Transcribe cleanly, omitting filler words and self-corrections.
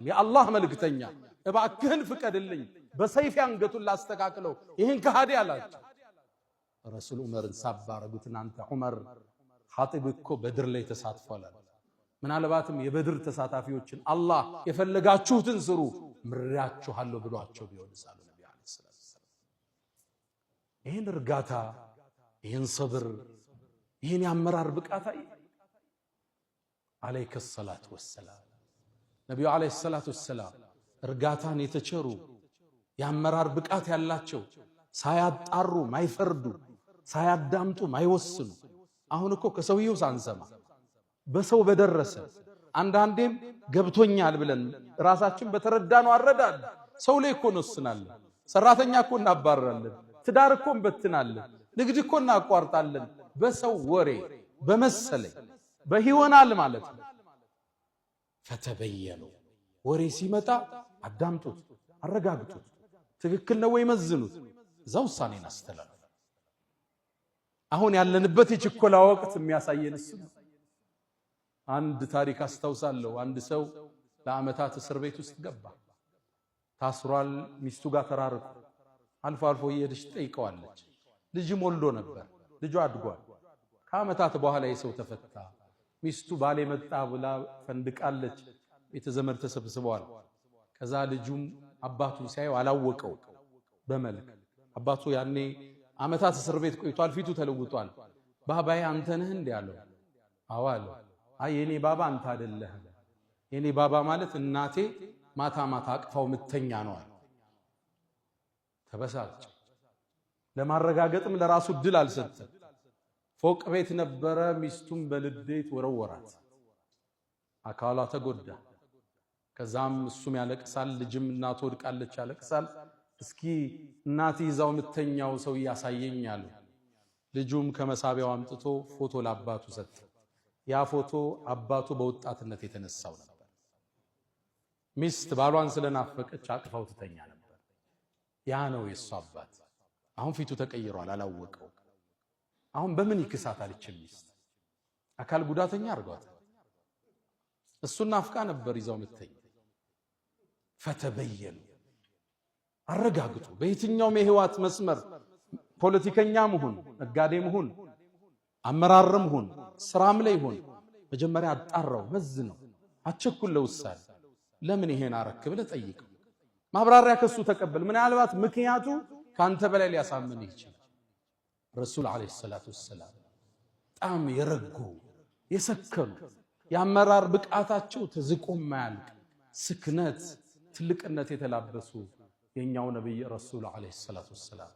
የአላህ መልእክተኛ እባክህን ፍቀድልኝ፣ በሰይፍ አንገቱን ላስተካክለው ይህን ከሃዲ አላቸው። ረሱል ዑመርን ሳብ አረጉት። እናንተ ዑመር ሐጢብ እኮ በድር ላይ ተሳትፏል አለ። ምናልባትም የበድር ተሳታፊዎችን አላህ የፈለጋችሁትን ስሩ ምሬያችኋለሁ ብሏቸው ቢሆን አሉ ነቢ عليه الصلاة والسلام። ይህን እርጋታ፣ ይህን ሰብር፣ ይህን የአመራር ብቃት عليه الصلاة والسلام። ነቢዩ عليه الصلاة والسلام እርጋታን የተቸሩ፣ የአመራር ብቃት ያላቸው፣ ሳያጣሩ ማይፈርዱ፣ ሳያዳምጡ ማይወስኑ። አሁን እኮ ከሰውየው ሳንሰማ በሰው በደረሰ፣ አንዳንዴም ገብቶኛል ብለን ራሳችን በተረዳነው አረዳድ ሰው ላይ እኮ እንወስናለን። ሰራተኛ እኮ እናባርራለን። ትዳር እኮ እንበትናለን። ንግድ እኮ እናቋርጣለን። በሰው ወሬ፣ በመሰለኝ፣ በይሆናል ማለት ነው። فتبينوا። ወሬ ሲመጣ አዳምጡት፣ አረጋግጡት፣ ትክክል ነው ወይ መዝኑት፣ እዛ ውሳኔን አስተላልፉ። አሁን ያለንበት የችኮላ ወቅት የሚያሳየን እሱ ነው። አንድ ታሪክ አስታውሳለሁ። አንድ ሰው ለዓመታት እስር ቤት ውስጥ ገባ። ታስሯል። ሚስቱ ጋር ተራርቆ አልፎ አልፎ እየሄደች ትጠይቀዋለች። ልጅም ወልዶ ነበር። ልጁ አድጓል። ከዓመታት በኋላ የሰው ተፈታ። ሚስቱ ባሌ መጣ ብላ ፈንድቃለች። ቤተ ዘመድ ተሰብስበዋል። ከዛ ልጁም አባቱን ሲያየው አላወቀው በመልክ። አባቱ ያኔ ዓመታት እስር ቤት ቆይቷል። ፊቱ ተለውጧል። ባባዬ አንተ ነህ እንዴ አለው። አዎ አለው። አይ የኔ ባባ አንተ አይደለህም። የኔ ባባ ማለት እናቴ ማታ ማታ አቅፋው ምተኛ ነው አለ። ተበሳጨ። ለማረጋገጥም ለራሱ እድል አልሰጠም። ፎቅ ቤት ነበረ። ሚስቱን በንዴት ወረወራት። አካሏ ተጎዳ። ከዛም እሱም ያለቅሳል፣ ልጅም እናቱ ወድቃለች፣ ያለቅሳል። እስኪ እናት ይዛው ምተኛው ሰው እያሳየኝ አለ። ልጁም ከመሳቢያው አምጥቶ ፎቶ ለአባቱ ሰጠ። ያ ፎቶ አባቱ በወጣትነት የተነሳው ነበር። ሚስት ባሏን ስለናፈቀች አቅፋው ትተኛ ነበር። ያ ነው የእሱ አባት። አሁን ፊቱ ተቀይሯል፣ አላወቀው። አሁን በምን ይክሳታል? ይች ሚስት አካል ጉዳተኛ አድርጓታል። እሱን ናፍቃ ነበር ይዛው ምተኛ። فتبينوا፣ አረጋግጡ። በየትኛውም የህይወት መስመር ፖለቲከኛም ሁን፣ ነጋዴም ሁን፣ አመራርም ሁን፣ ስራም ላይ ሁን፣ መጀመሪያ አጣራው፣ መዝነው፣ አቸኩል ለውሳኔ። ለምን ይሄን አረክ ብለህ ጠይቀው። ማብራሪያ ከሱ ተቀበል። ምናልባት ምክንያቱ ካንተ በላይ ሊያሳምንህ ይችላል። ረሱል عليه الصلاة والسلام በጣም የረጉ፣ የሰከኑ፣ የአመራር ብቃታቸው ተዝቆ የማያልቅ ስክነት፣ ትልቅነት የተላበሱ የኛው ነቢይ ረሱል عليه الصلاة والسلام።